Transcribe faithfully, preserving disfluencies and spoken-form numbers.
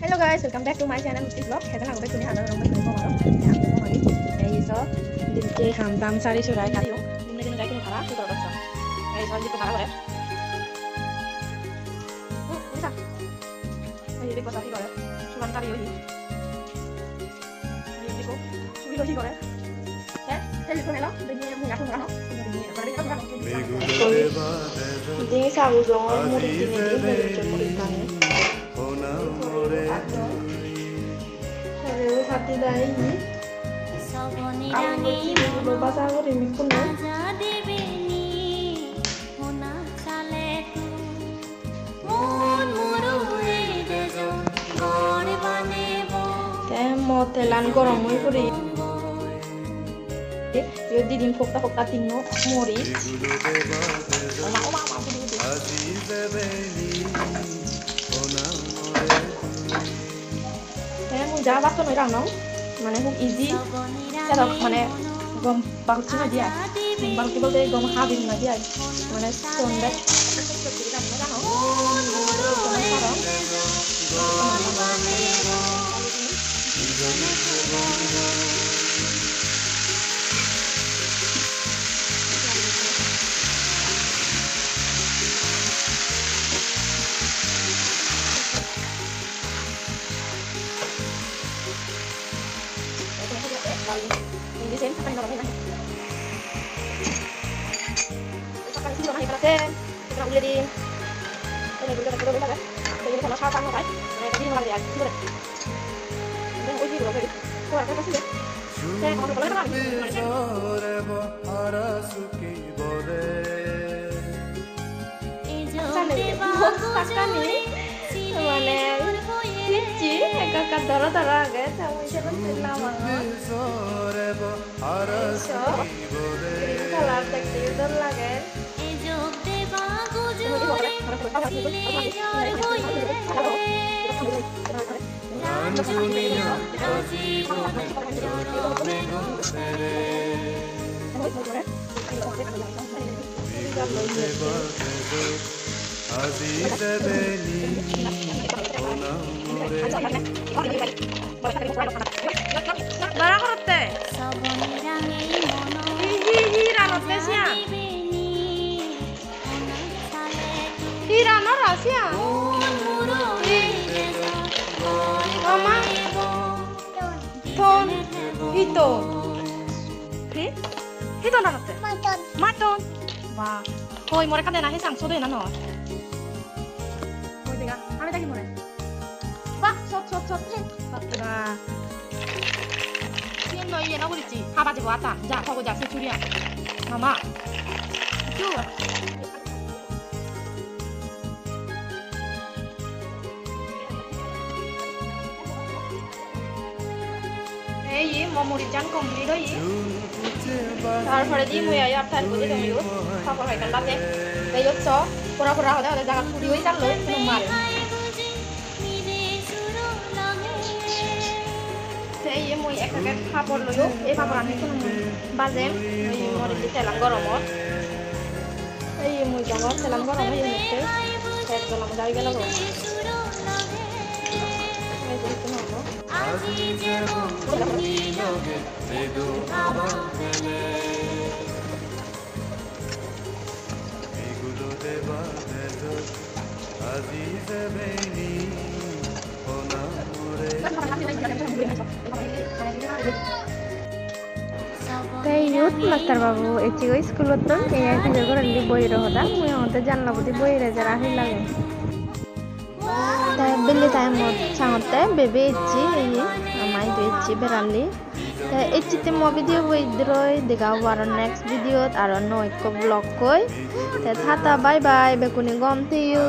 Hello guys, welcome back to my channel, Mutti Vlog. Hejeng ago bekkune, hajar gorong bekkune gom ago. Te ami gom agi. Ei so, dinke ham dam sari surai kari ong. Dinne dinne gai kini khara, se gorot so. Ei so, dinne khara gore. Hmm, ini sa. Ei, ini kosa hi gore. Sulan kari oi. Di sagu jongor muri dinedi muri jongor muri pani. Tore hadi dai ni. Alu bhiji gulo bhaja guri mikkunu. Te mo telan gorom oi puri. Iyot di dim pokta pokta tinno mori. Oma, oma, oma, puri, puri. Te mui ja bhatto noi rannong, mane hub easy, sedok mane gom bagucchi noi de ai, gom bagucchi bolte gom habir noi de ai, mane ton bek. Sale, sakkani, mane, sicchi, ekka ekka doro doro age, te mui siyot sinna pangor. Ei so, green color, dekteyo dol lager. Bara gorotte. Hi, hi, hi ranotte siyan? Hi ranor siyan? Hi? Mama? Ton? Hi ton? Hi? Hi ton ranotte? Mutton. Mutton. Ba. Hoi, more ekkan dena, hi sang, sodo ena no. Hoi dega, aro dagi more. Bah, sot, sot, sot. Bapre bap. Siyen loi iye no gurichi. Haba jebo atan. Ja, togo ja, se churiyan. Mama. Ju. Ei ye, mo murijan complete oye. Tar poredi mui ayo atta guri dong yo. Papor hoitan bate. Te iyot so, pora pora hode hode jagat puri oi jalloi, hono mare. Te ye mui ek packet papor loyo. Ei paporani hono mui bajem. Ei mor indi telan goromot. Ei mui jongor telan gorom oye hotte. Te ek jola mui jai gelo go. Ei je hono. Te iyot master babu ecchegoi iskulottun, ei ai pujor gorendi boiyer hoda, mui hongotte janalabodi boiyer ejara hi lage. Te belle time-ot sangotte bebe ecche, ei ama idu ecche beralli. Te ecchitte mo video bo iddur oi, dega obo aro next video-t aro nuo ekko vlog-koi. Te tata bye bye, bekkune gom theyo.